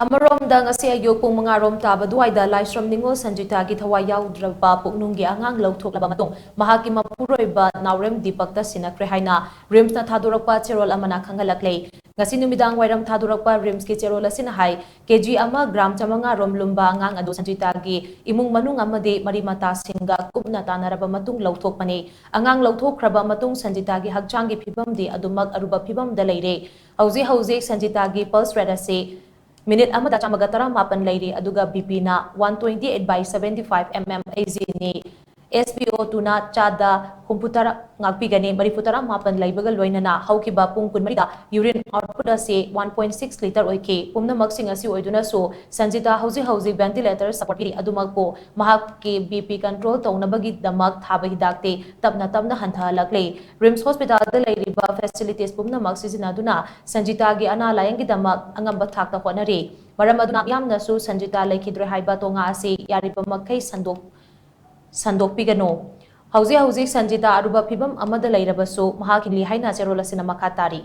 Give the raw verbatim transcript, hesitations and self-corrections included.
ꯑꯃꯔꯣꯝꯗ, ꯉꯁꯤ ꯑꯌꯨꯛ ꯄꯨꯡ ꯃꯉꯥ ꯔꯣꯝ ꯇꯥꯕ ꯑꯗꯨꯋꯥꯏꯗ ꯂꯥꯏꯁ꯭ꯔꯝ ꯅꯤꯉꯣꯜ ꯁꯟꯖꯤꯇꯥꯒꯤ ꯊꯋꯥꯏ ꯌꯥꯎꯗ꯭ꯔꯕ ꯄꯨꯛꯅꯨꯡꯒꯤ ꯑꯉꯥꯡ ꯂꯧꯊꯣꯛꯂꯕ ꯃꯇꯨꯡ, ꯃꯍꯥꯛꯀꯤ ꯃꯄꯨꯔꯣꯏꯕ ꯅꯥꯎꯔꯦꯝ ꯗꯤꯄꯛꯇ ꯁꯤꯟꯅꯈ꯭ꯔꯦ ꯍꯥꯏꯅ ꯔꯤꯝꯁꯅ ꯊꯥꯗꯣꯔꯛꯄ ꯆꯦꯔꯣꯜ ꯑꯃꯅ ꯈꯪꯍꯜꯂꯛꯂꯦ꯫ ꯉꯁꯤ ꯅꯨꯃꯤꯗꯥꯡ ꯋꯥꯏꯔꯝ ꯊꯥꯗꯣꯔꯛꯄ ꯔꯤꯝꯁꯀꯤ ꯆꯦꯔꯣꯜ ꯑꯁꯤꯅ ꯍꯥꯏ, ꯀꯦ ꯖꯤ ꯑꯃ ꯒ꯭ꯔꯥꯝ ꯆꯥꯃꯉꯥ ꯔꯣꯝ ꯂꯨꯝꯕ ꯑꯉꯥꯡ ꯑꯗꯨ ꯁꯟꯖꯤꯇꯥꯒꯤ ꯏꯃꯨꯡ ꯃꯅꯨꯡ ꯑꯃꯗꯤ ꯃꯔꯤ ꯃꯇꯥꯁꯤꯡꯒ ꯀꯨꯞꯅ ꯇꯥꯟꯅꯔꯕ ꯃꯇꯨꯡ ꯂꯧꯊꯣꯛꯄꯅꯤ꯫ ꯑꯉꯥꯡ ꯂꯧꯊꯣꯛꯈ꯭ꯔꯕ ꯃꯇꯨꯡ ꯁꯟꯖꯤꯇꯥꯒꯤ ꯍꯛꯆꯥꯡꯒꯤ ꯐꯤꯕꯝꯗꯤ ꯑꯗꯨꯃꯛ ꯑꯔꯨꯕ ꯐꯤꯕꯝꯗ ꯂꯩꯔꯦ꯫ ꯍꯧꯖꯤꯛ ꯍꯧꯖꯤꯛ ꯁꯟꯖꯤꯇꯥꯒꯤ pulse rate ꯑꯁꯤ ꯃꯤꯅꯤꯠ ꯑꯃꯗ ꯆꯥꯝꯃꯒ ꯇꯔꯥꯃꯥꯄꯟ ꯂꯩꯔꯤ, ꯑꯗꯨꯒ ꯕꯤ ꯄꯤꯅ one twenty eight by seventy five mm A ꯖꯤꯅꯤ꯫ S P ꯑꯣ ꯇꯨꯅ ꯆꯥꯗ ꯍꯨꯝꯐꯨ ꯇꯔꯥ ꯉꯥꯛꯄꯤꯒꯅꯤ, ꯃꯔꯤꯐꯨ ꯇꯔꯥꯃꯥꯄꯟ ꯂꯩꯕꯒ ꯂꯣꯏꯅꯅ ꯍꯧꯈꯤꯕ ꯄꯨꯡ ꯀꯨꯟꯃꯔꯤꯗ urine output ꯑꯁꯤ one point six litre ꯑꯣꯏꯈꯤ꯫ ꯄꯨꯝꯅꯃꯛꯁꯤꯡ ꯑꯁꯤ ꯑꯣꯏꯗꯨꯅꯁꯨ ꯁꯟꯖꯤꯇꯥ ꯍꯧꯖꯤꯛ ꯍꯧꯖꯤꯛ ventilator support ꯄꯤꯔꯤ꯫ ꯑꯗꯨꯃꯛꯄꯨ ꯃꯍꯥꯛꯀꯤ ꯕꯤ ꯄꯤ control ꯇꯧꯅꯕꯒꯤꯗꯃꯛ ꯊꯥꯕ ꯍꯤꯗꯥꯛꯇꯤ ꯇꯞꯅ ꯇꯞꯅ ꯍꯟꯊꯍꯜꯂꯛꯂꯤ꯫ ꯔꯤꯝꯁ ꯍꯣꯁꯄꯤꯇꯥꯜꯗ ꯂꯩꯔꯤꯕ facilities ꯄꯨꯝꯅꯃꯛ ꯁꯤꯖꯤꯟꯅꯗꯨꯅ ꯁꯟꯖꯤꯇꯥꯒꯤ ꯑꯅꯥ ꯂꯥꯌꯦꯡꯒꯤꯗꯃꯛ ꯑꯉꯝꯕ ꯊꯥꯛꯇ ꯍꯣꯠꯅꯔꯤ꯫ ꯃꯔꯝ ꯑꯗꯨꯅ ꯃꯤꯌꯥꯝꯅꯁꯨ ꯁꯟꯖꯤꯇꯥ ꯂꯩꯈꯤꯗ꯭ꯔꯦ ꯍꯥꯏꯕ ꯇꯣꯉꯥ ꯑꯁꯤ ꯌꯥꯔꯤꯕ ꯃꯈꯩ ꯁꯟꯗꯣꯛ-, ꯁꯟꯗꯣꯛꯄꯤꯒꯅꯨ꯫ ꯍꯧꯖꯤꯛ ꯍꯧꯖꯤꯛ ꯁꯟꯖꯤꯇꯥ ꯑꯔꯨꯕ ꯐꯤꯕꯝ ꯑꯃꯗ ꯂꯩꯔꯕꯁꯨ ꯃꯍꯥꯛ ꯍꯤꯡꯂꯤ ꯍꯥꯏꯅ ꯆꯦꯔꯣꯜ ꯑꯁꯤꯅ ꯃꯈꯥ ꯇꯥꯔꯤ꯫